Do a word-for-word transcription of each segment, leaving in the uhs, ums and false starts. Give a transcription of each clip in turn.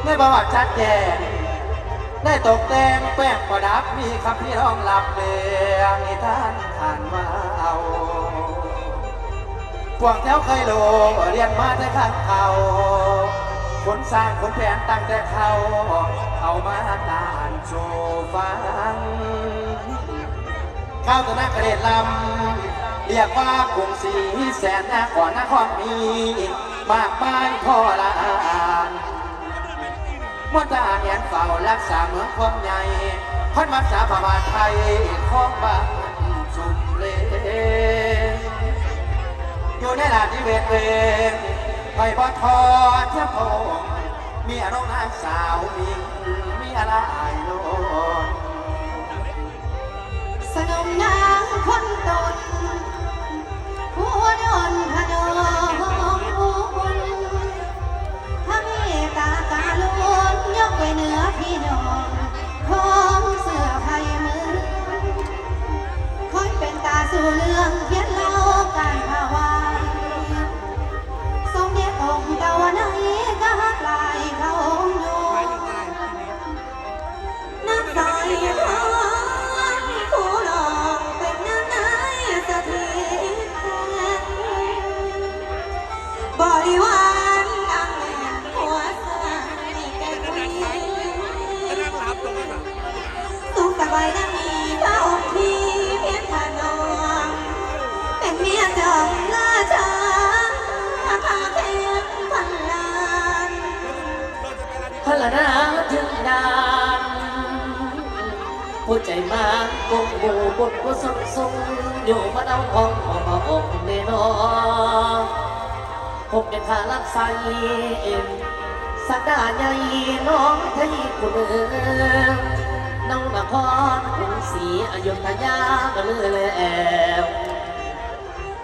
ในประวัติชัดแจ้ง ได้ตกแต่งแป้งประดับ มีคัมภีร์รองรับเรื่องนิทานขานว่าเอา พวกแถวเคยโลเรียนมาแต่ข้างเขา คนสร้างคนแผนตั้งแต่เขา เอามาต้านสู่ฟัง ข้าวตะนากระเด็ดลำ เรียกว่ากรุงศรีแสนนคร นครมีมากมายพอละอาน มนตราแหนเฝ้ารักษาเมืองความใหญ่ พันวัดสาพระบาทไทยของบ้านสุมเล อยู่ในราชนิเวศเวงไพบ่ทอเทียมพง มีอารมณ์นางสาวมิง มีอะไรโลด สนมนางคนตน ผู้ดอนพนมบุญ พระเมตตาการุณยกไว้เหนือพี่น้อง ของเสื้อไทยเมือง คอยเป็นตาสู่เรื่องเขียนเล่าการถวาย สมเด็จองค์เจ้าในกาหลายเขาอยู่ นักสายทองผู้หลอกเป็นนางนายสถิตแทน บริวารอังแหนหัวสร้างให้แก่ผู้หญิง สุขสบายดังมีพระองค์ที่เพียงพระนอง เป็นเมียจอมราชา พาแข่งพันล้าน พลนาถึงนาน ผู้ใจมากงหมู่บุญกุศลสูง อยู่มาเอาของของพระองค์แน่นอน ผมเป็นข้ารับใช้สักดาใหญ่น้องไทยคุณเอ๋ย น้องนครกรุงศรีอยุธยามาเลยแล้ว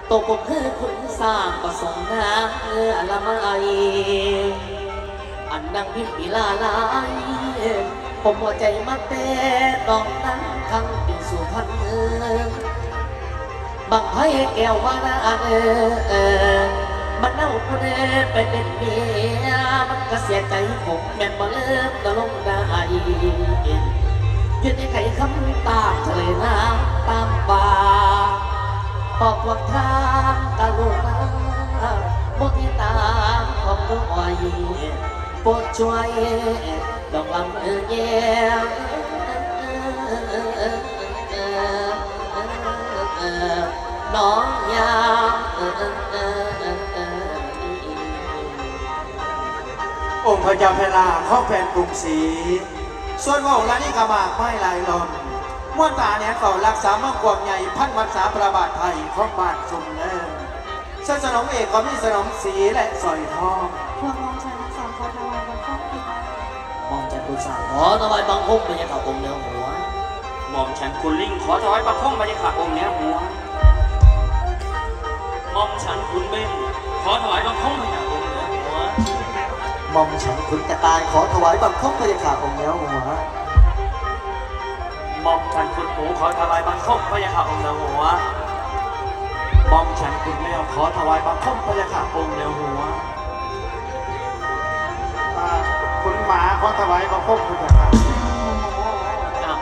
ตกผมคือคุณสร้างประสงค์นางเอื้อละไม อันนางพิมพิลาลาย ผมหัวใจมาแต่น้องนั้นทั้งอยู่สุพรรณเมือง บังไพแก้ววานาเออเออ มันเอาผู้เดไปเป็นเมีย มันก็เสียใจผมแม่นบ่เลิกก็ลงได้ ยืนในไขคำตามทะเลน้ำตามป่า ขอความทางกรุณา โมทิตาของน้อย โปรดช่วยดอกลำเออแย้มน้องยาม องค์พระเจ้าแผ่นดินของแผ่นกรุงศรี ส่วนพระองค์ละนี่ก็มากมายหลายล้น มวลทหารแหนเฝ้ารักษาเมืองกวางใหญ่ พันวัดสาพระบาทไทยของบ้านซุมเนิน เส้นสนมเอกก็มีสนมศรีและสร้อยทอง พวกหม่อมฉันทั้งสองขอถวายบังคมพระเจ้าค่ะ หม่อมฉันคุณสร้างขอถวายบังคมพระเจ้าค่ะองค์เหนือหัว หม่อมฉันคุณลิงขอถวายบังคมพระเจ้าค่ะองค์เหนือหัว หม่อมฉันคุณเบนขอถวายบังคมพระเจ้าองค์เหนือหัว หม่อมฉันคุณกระต่ายขอถวายบังคมพระเจ้าค่ะองค์เหนือหัว หม่อมฉันคุณหมูขอถวายบังคมพระเจ้าค่ะองค์เหนือหัว หม่อมฉันคุณแมวขอถวายบังคมพระเจ้าค่ะองค์เหนือหัว อ่า คุณหมาขอถวายบังคมพระเจ้าค่ะ อ้าว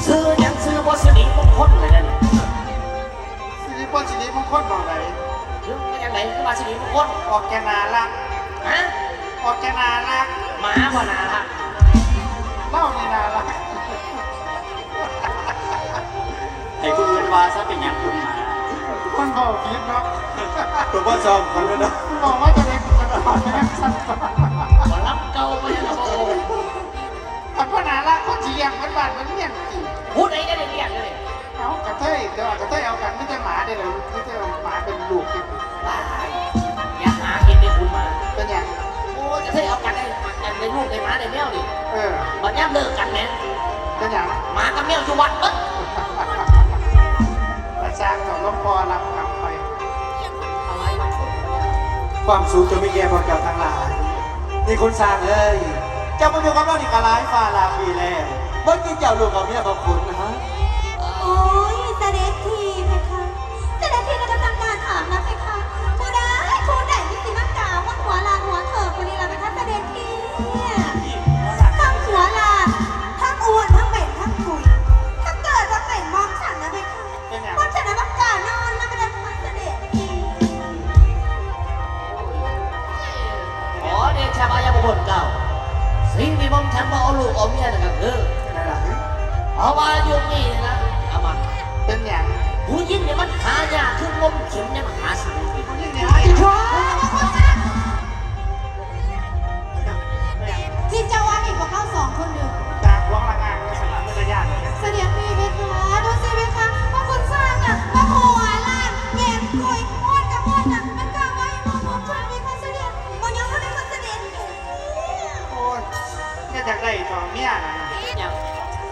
ชื่อหยัง ชื่อบ่สิริมงคลเลยนั่น สิริบ่สิริมงคลหม่องใด คือเป็นจังได๋คือว่าสิริมงคล ออกแก่น่ารัก ฮะ ออกแก่น่ารัก หมาบ่น่ารัก เล่านี่น่ารัก ให้ผู้อื่นว่าซะเป็นหยังคุณหมา คนเว้าผิดเนาะ ตัวบ่ซ้อมคนเลยเนาะ บอกว่าจะเด็กกันก่อนแม่งสั่น หมอลำเก่าบ่ยังบ่โอน อันบ่น่ารักคนสิเลี้ยงมันบ้านมันเมียนติ ผู้ใดจะได้เลี้ยงเลย เอากระเทย แต่ว่ากระเทยเอากันมีแต่หมาเด้อ มีแต่หมาเป็นลูกกัน ว้าย อย่าหากินได้คุณหมา เป็นหยัง โอ้ย กระเทยเอากันได้กันได้ลูกได้หมาได้แมวนี่ เออ บัดยามเลิกกันแหม เป็นหยัง หมากับแมวอยู่วัดเบิด ประชาชนหลวงพ่อรับกลับไป ความสุขจะมีแก่พวกเจ้าทั้งหลาย นี่คุณสร้างเอ้ย เจ้ามาอยู่กับเรานี่ก็หลายฟ้าหลายปีแล้ว เบิ่งกินเจ้าลูกเอาเมียบ่คุณฮะ โอ้ย เสด็จพี่เพคะ เสด็จพี่ก็จะทำการถามนะเพคะ ผู้ใดผู้ใดที่สิมากล่าวว่าหัวลานหัวเถิกคนนี้ล่ะเพคะเสด็จพี่ คนเก่า สิ่งที่ผมทำว่าเอาลูกเอาเมียนั่นก็คือ นั่นล่ะ เพราะว่ายุคนี้นะ เอามา เป็นหยัง ผู้หญิงเนี่ยมันหายาก คืองมเข็มเนี่ยมันหาสูง ผู้หญิงเนี่ยหายาก ที่เจ้าว่ามีพวกเขาสองคนเดียว จากหวงละงานสลับเป็นระยะ เสด็จพี่เพคะ ดูสิเพคะ ว่าคุณสร้างน่ะ มาหัวล้าน เก็บกุย ม้วนกับม้วนน่ะ มันกล้าว่าให้พวกผมช่วยเพคะเสด็จ มันยังไม่ได้คนเสด็จ โอ้ย เนี่ยอยากได้ต่อเมียนะ เนี่ย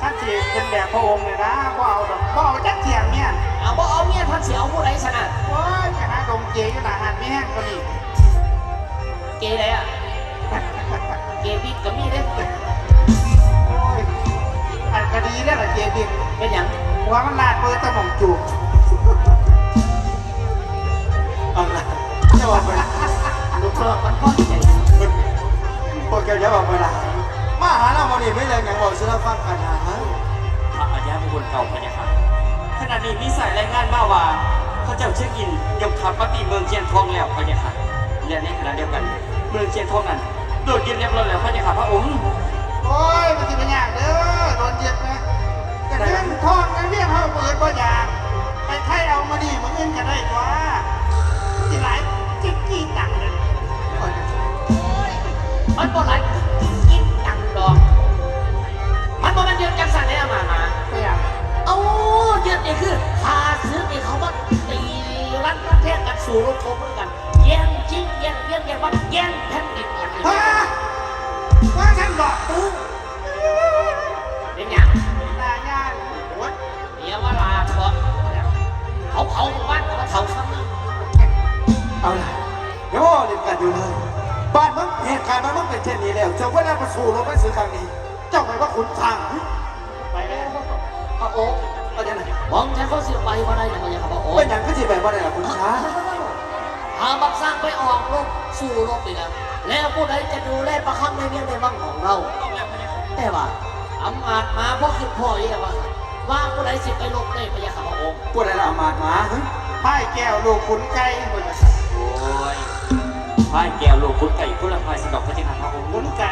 ถ้าสิเป็นแบบพระองค์เลยนะ บ่เอาดอก บ่เอาจักเที่ยเมีย เอาบ่เอาเมีย ท่านสิเอาผู้ใดซะนะ โอ้ย ไปหาดงเกย์อยู่หน้าห้างมีแฮงกว่านี้ เกย์ใดอะ เกย์บิ๊กก็มีเด้ โอ้ย อันก็ดีแล้วล่ะเกย์บิ๊ก เป็นหยัง ว่ามันลาดเบอร์ตะหม่องจูบ เอาล่ะ จะบอกไป ลูกน้องมันพอใจ พวกแกอย่าบอกไปละ มาหาเราวันนี้ไม่เรื่องหยัง บอกสุรฟังกันหา พระอาญาผู้คนเก่าพะยะค่ะ ขณะนี้มีสายรายงานมาว่า เขาเจ้าเช็คอินยกทัพมาตีเมืองเชียงทองแล้วพะยะค่ะ และในขณะเดียวกัน เมืองเชียงทองนั้นโดนยึดเรียบร้อยแล้วพะยะค่ะพระองค์ โอ้ย มันสิเป็นยากเด้อ โดนยึดนะ กระเทียมทองกระเทียมเฮาเปิดบ่อยาก ไปไทยเอามานี่มาเงินก็ได้กว่า สิหลายจิกกี้ตังค์เลย มันบ่หลายจิกกี้ตังค์ดอก มันบ่แม่นเรื่องจังซั่นเด้อหมาหมา เป็นหยัง เอาเรื่องนี่คือข้าศึกนี่เขามาตีรัฐประเทศกันสู้รบกัน แย่งชิงแย่งเวียนแย่งวัดแย่งแผ่นดินกัน ฮะ ว่าซั่นบ่ เออ เป็นหยัง ตายาย โอ๊ย เดี๋ยวว่าลาก่อน เขาเผาหมู่บ้านเขาเผาซ้ำนะ เอาล่ะ เดี๋ยวเว้าเล่นกันอยู่เลย บ้านมึง เหตุการณ์บ้านมึงเป็นเช่นนี้แล้ว เจ้าว่าแล้วมาสู้รบกันเสียครั้งนี้ เจ้าไปว่าขุนช้าง ไปแล้ว พระองค์ เอาจังไหน หม่อมฉันเขาสิไปบ่ได้นะพะยะค่ะพระองค์ เป็นหยังคือสิไปบ่ได้ล่ะขุนช้าง หาบักสร้างไปออกรบสู้รบนี่นะ แล้วผู้ใดจะดูแลประคำในเวียงในวังของเรา แต่ว่าอำมาตย์หมาพอคิดพออีกแล้วว่า ว่าผู้ใดสิไปรบได้พะยะค่ะพระองค์ ผู้ใดล่ะอำมาตย์หมา ฮะ พ่ายแก้วลูกขุนไก่ โอ้ย พ่ายแก้วลูกขุนไก่ คนละพ่ายสะดอกพะยะค่ะพระองค์ ขุนไก่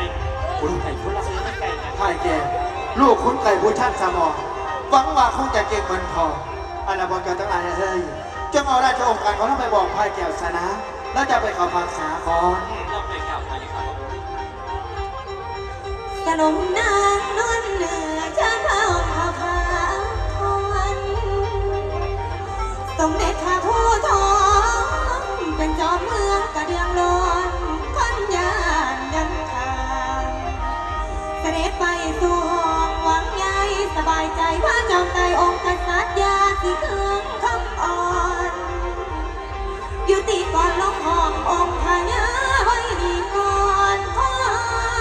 ขุนไก่ คนละขุนไก่ พ่ายแก้ว ลูกขุนไก่ผู้ช่างสมอง หวังว่าคงจะเก่งเหมือนพ่อ อันนั้นบอกเจ้าทั้งหลายเอ้ย จงเอาราชโองการของเราไปบอกพ่ายแก้วซะนะ แล้วจะไปเข้าพรรษาก่อน อืม เราไปเข้าพรรษาก่อน สนมนางนวลเหนือชาเผ่าขาวทอง สมเด็จพระผู้ทอง เป็นจอมเมืองกระเดื่องโลน คนย่านยังคาน เสด็จไปสู่ห้องวังใหญ่ สบายใจว่าจอมไตองค์กษัตริย์ยาสิเคืองคำอ่อน อยู่ตีก่อนลงห้ององค์พญาไว้ดีก่อน คอ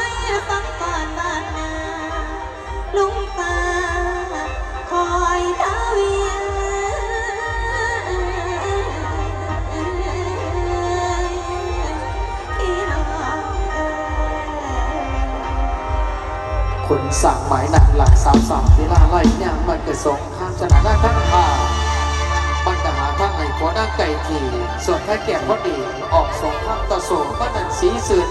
ยฟังก่อนบาดนา ลุงฟ้า คอยทาเวียน พี่น้องเอ๋ย ขุนสร้างหมายหนักหลักสามสามศิลาไล่ย่างมันกระสงข้างชนะหน้าทั้งพา มันกะหาทางให้ผัวนางไก่ขี่ ส่วนพระแก้วพอดีออกสงครามต่อสู้บ้านนั้นสีซื่น